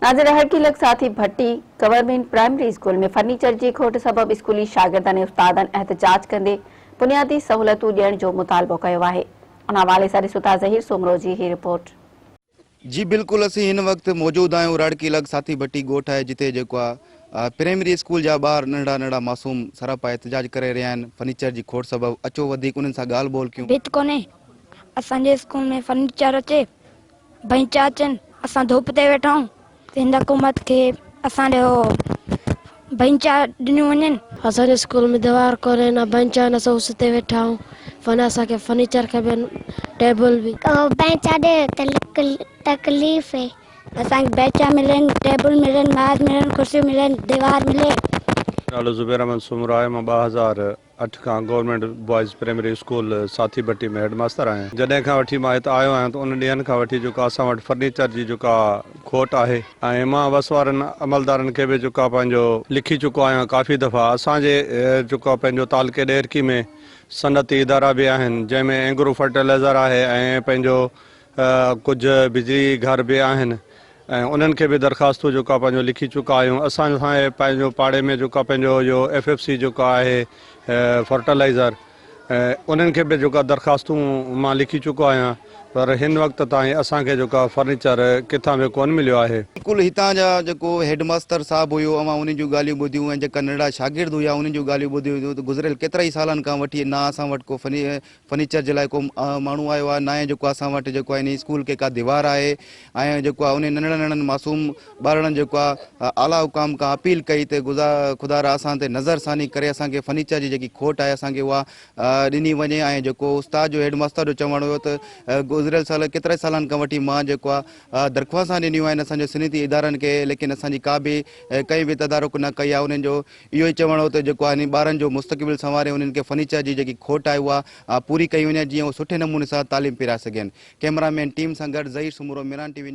ناظر هرڪي لڳ ساٿي ڀٽي گورنمينٽ پرائمري اسڪول ۾ فرنيچر جي کوٽ سبب اسڪولي شاگردن ۽ استادن احتجاج ڪندي بنيادي سهولتون ڏيڻ جو مطالبو ڪيو آهي ان حوالي سان ڏسو ٿا ظهير سومرو جي هي رپورٽ. جي بلڪل اسين هن وقت موجود آهيون راڙڪي لڳ ساٿي ڀٽي ڳوٺ آهي جتي جيڪو آهي پرائمري اسڪول جا ٻار ننڍڙا ننڍڙا معصوم سراپا احتجاج ڪري رهيا آهن فرنيچر جي کوٽ سبب اچو وڌيڪ انهن سان ڳالهه ٻولهه ڪيون. ڀت ڪونهي اسان جي اسڪول ۾ فرنيچر اچي بئنچ اچن اسان ڌوپ تي ويٺا آهيون سنڌ حڪومت کي اسان ڏي اهو بئنچ ڏنيون وڃن. اسان جي اسڪول ۾ ديوار ڪونهي نه بئنچ آهن اسان اس تي ويٺا آهيون فن اسان کي فرنيچر کپي ٽيبل به. بئنچ ڏي ته تڪليف اي. اسان کي بئنچ ملن ٽيبل ملن ميز ملن ڪرسيون ملن ديوار ملي. نالو زبير احمد سومرو آهي مان 2008 کان government boys primary school Sathi Bhatti ۾ head master آهيان. جڏهن کان وٺي مان هت آيو آهيان ته ان ڏينهن کان وٺي جيڪا اسان وٽ فرنيچر جي جيڪا کوٽ آهي ۽ مان وس وارن عملدارن کي به جيڪا پنهنجو لکي چڪو آهيان ڪافي دفعا اسان جي جيڪا پنهنجو تعلقي ڏهرڪي ۾ صنعتي ادارا به آهن جنهن ۾ اينگرو فرٽيلائزر آهي ۽ پنهنجو ڪجهه بجلي گهر به آهن ۽ انهن کي به درخواستون جيڪا پنهنجو لکي چڪا آهيون اسان سان پنهنجو پاڙي ۾ جيڪا پنهنجو اهو ايف ايف سي جيڪو آهي فرٽيلائزر انهن کي به جيڪا درخواستون مان لکي چڪو آهيان پر هن وقت تائين اسان کي جيڪا فرنيچر ڪٿان به ڪونه مليو آهي. بلڪل هتان جا جيڪو هيڊ ماستر صاحب هيو اوهان انهن جون ڳالهيون ٻڌيون ۽ جيڪا ننڍڙا شاگرد هيا انهن جون ڳالهيون ٻڌيون ته گذريل ڪيترائي سالن کان وٺي نه اسان وٽ ڪو فرنيچر جي لاء ڪو ماڻهو آيو آهي ناهي جيڪو اسان وٽ جيڪو آهي انهي اسڪول کي ڪا ديوار آهي ۽ جيڪو آهي انهي ننڍڙن ننڍڙن معصوم ٻارڙن جيڪو آهي اعليٰ حڪام کان اپيل ڪئي ته گذا خدا را اسان تي نظر ثاني ڪري اسان کي فرنيچر جي جيڪي کوٽ آهي اسان کي اها ڏني وڃي ۽ جيڪو استاد جو هيڊ ماستر جو چوڻ هيو ته گذريل سال ڪيترائي سالن کان وٺي مان جيڪو آهي درخواستان ڏنيون آهن اسان جو صنعتي ادارن کي ليڪن اسان جي ڪا به ڪنهن به تدارڪ نه ڪئي آهي انهن جو اهو ئي چوڻ هو ته جيڪو آهي ٻارن جو مستقبل سنواري انهن کي فرنيچر جي جيڪي کوٽ آهي اها پوري ڪئي وڃي جيئن هو سٺي نموني سان تعليم پرائي سگهن. ڪئميرا مين ٽيم سان گڏ Zaheer Soomro Mehran T V news.